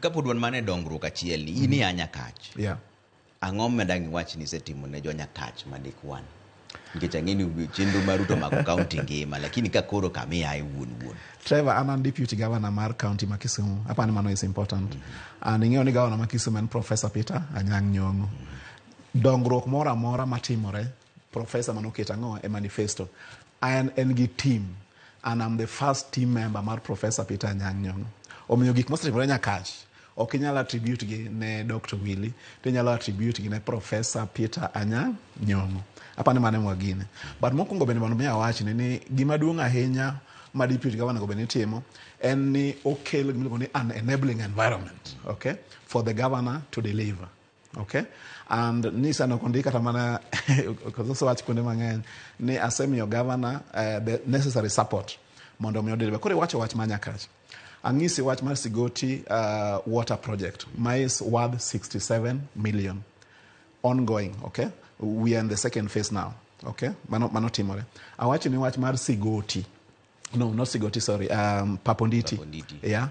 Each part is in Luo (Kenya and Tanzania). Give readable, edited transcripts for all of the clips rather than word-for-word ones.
Kapod wan mana e dongruok achiel ni, in ia Nyakach. Ang'o ma dang' iwach ni isetimo ne jo Nyakach ma dikwan? Nikech ang'e ni chenro mar Ruto omako kaunti ngima, lakini ka koro kama iaye wuon wuon. Trevor, an an deputy governor mar county ma Kisumu. Apani ni mano is important. And ing'eyo ni governor ma Kisumu en Professor Peter Anyang' Nyong'o. Dongruok moro amora matimore, professor manoketo ang'o e manifesto. An en gi team and I'm the first team member mar Professor Peter Anyang' Nyong'o. Omiyo gik mosetimore Nyakach ok inyal attribute gi ne Dr. Willy, to inyalo attribute gi ne Professor Peter Anyang' Nyong'o. Apani mano ema wagine. But mokwongo bende mondo mi awachni ni gima duong' ahinya ma deputy governor onego bed ni timo en ni okelo gima iluongo ni an enabling environment, okay, for the governor to deliver. Okay? And ni sano ok ondik kata mana osewach kuonde mang'eny ni asemiyo governor the necessary support mondo mi odeliver. Koro iwacho wach ma Nyakach. Ang'isi wach mar Sigoti water project ma is worth 67 million ongoing, okay? We are in the second phase now, okay? Mano timore. Awacho ni wach mar Sigoti. No, not Sigoti, sorry. Paponditi. Paponditi. Yeah.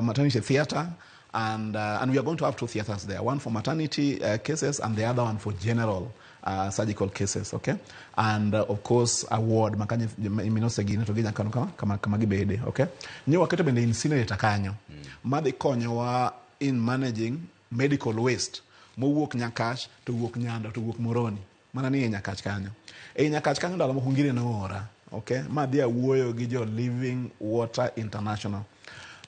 Maternity theater. And we are going to have two theaters there, one for maternity cases and the other one for general surgical cases, okay? And of course, a ward, makanye minosegine to ginya kano kama, kama, kama gibede, okay? Nyo waketo bende incinerator kanyo, madhi konyowa in managing medical waste, mowuok Nyakach, to wuok Nyando, to wuok Moroni. Mana ni e Nyakach kanyo. E Nyakach kanyo ndalo moko ngire noora, okay? Ma dhi awuoyo gi jo Living Water International.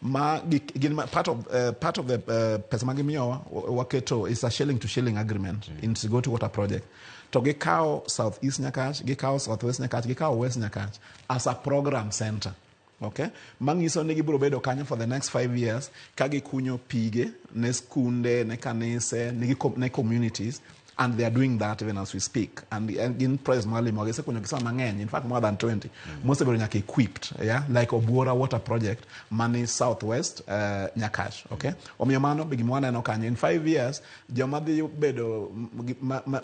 Ma gin ma, part of the pesa ma gimiyowa waketo is a shilling to shilling agreement in Sigoti Water Project. To gikawo South East Nyakach, gikawo South West Nyakach, gikawo West Nyakach as a program center. Okay? Manyiso ni gibiro bedo kanyo for the next 5 years ka gikunyo pige ne skunde, ne kanise, ne communities, and they are doing that even as we speak. And gin projects mwalimo, gisekunyo gi sama mang'eny, in fact more than 20. Mosebedo nyaka equipped, yeah? Like Obuora Water Project mani Southwest Nyakach, okay? Omiyo mano be gima waneno kanyo in 5 years joma dhi bedo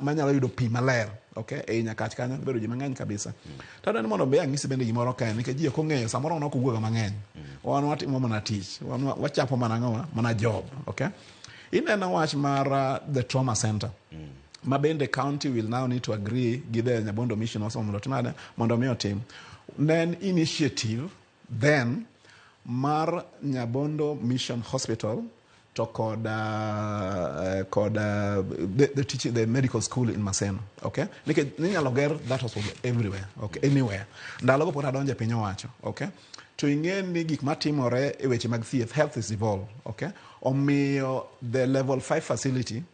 manyalo yudo pi maler, okay? Ei Nyakach kanyo bedo ji mang'eny kabisa. To adwa ni mondo be ang'isi bende gimoro kae nikech ji ok ong'eyo samoro wan ok wuoga mang'eny. Wan watimo mana tich, wan wachapo mana ang'owa, mana job, okay? Ineno wach mar the trauma center. Ma bende county will now need to agree gi the Nyabondo Mission also mondo otim nade, mondo mi otim. Ne en initiative then mar Nyabondo Mission Hospital to kod the teaching, the medical school in Maseno, okay? Nikech ninyalo ger that hospital everywhere, okay? Anywhere. Ndalogo pod adonjo e piny owacho, okay? To ing'e ni gik matimore e weche mag thieth, health is evolved, okay? Omiyo the level 5 facility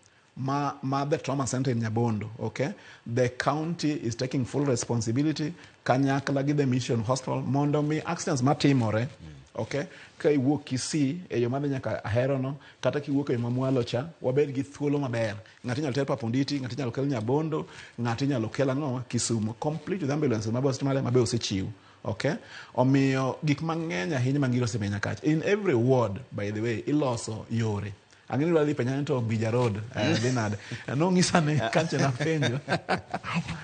ma the trauma center in Nyabondo, okay? The county is taking full responsibility kanyakla gi the mission hospital mondo mi accidents matimore, okay? Ka iwuok Kisii e yo madhi nyaka Ahero no, kata kiwuok e yo mamwalo cha, wabed gi thuolo maber. Ng'ato inyalo ter Paponditi, ng'ato inyalo kel Nyabondo, ng'ato inyalo kel ang'o Kisumu, complete with ambulances mabe osetimore, mabe osechiw. Okay? Omiyo gik mang'eny ahinya ma ngiro osemiyo Nyakach. In every ward, by the way, iloso yore. Ang'e ni dwa dhi penja ni to Mbija Road, dhi nade? Nong'isa ni kancho napenjo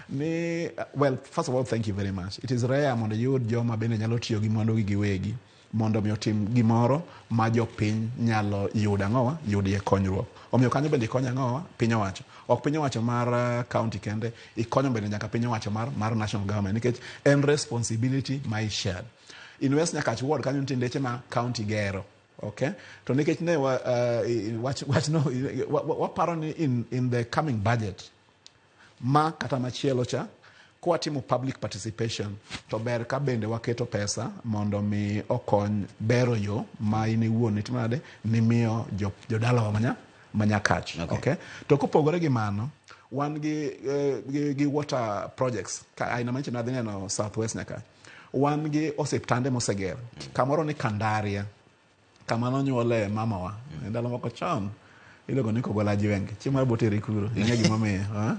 ni, well, first of all, thank you very much. It is rare mondo iyud joma bende nyalo tiyo gi mwandugi giwegi mondo mi otim gimoro ma jopiny nyalo yudo ang'owa, yudie konyruok. Omiyo kanyo bende ikonyo ang'owa, piny owacho. Ok piny owacho mar county kende, ikonyo bende nyaka piny owacho mar national government, nikech en responsibility ma is shared. In West Nyakach ward kanyo nitie ndeche ma county gero. Okay? To nikech ne wa, wach, wach no, wa, wa, waparo ni in the coming budget ma kata machielo cha, kwatimo public participation to ber ka bende waketo pesa mondo mi okony bero yo ma in iwuon itimo nade nimiyo jodalawa ma Nyakach. Okay? To kopogore gi mano, wan gi water projects ka aina manyicho nadhi neno South West Nyakach. Wan gi osiptande moseger. Kamoro ni Kandaria, kama nonyuole mamawa. Ndalo moko chon iluongo ni Kogola Jwenge. Chieng' moro boteri kuro, ing'e gimomiyo.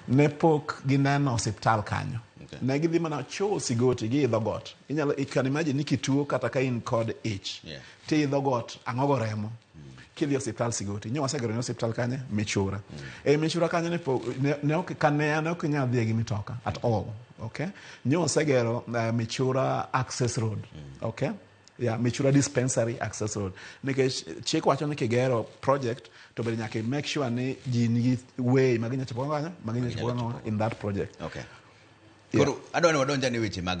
Ne pok gineno osiptal kanyo. Ne gidhi mana cho Sigoti, giidho got. Inyalo, you can imagine ni kituo kata ka in kod ich. Tiidho got, ang'o go remo. Kidhi osiptal Sigoti. Nyo wasegero ne osiptal kanye? Michura. E Michura kanyo ne po, ne, ne ok, ka ne, ne ok inyal dhiye gi mitoka at all. Okay? Nyo wasegero Michura Access Road. Okay? Yeah, Michura Dispensary Access Road. Nikech chik wacho ni kigero project to bende nyaka i make sure ni ji nigi way ma ginyalo chopo kanyo, ma ginyalo chopo kanyo in that project. Okay. Koro adwa ni wadonj ane weche mag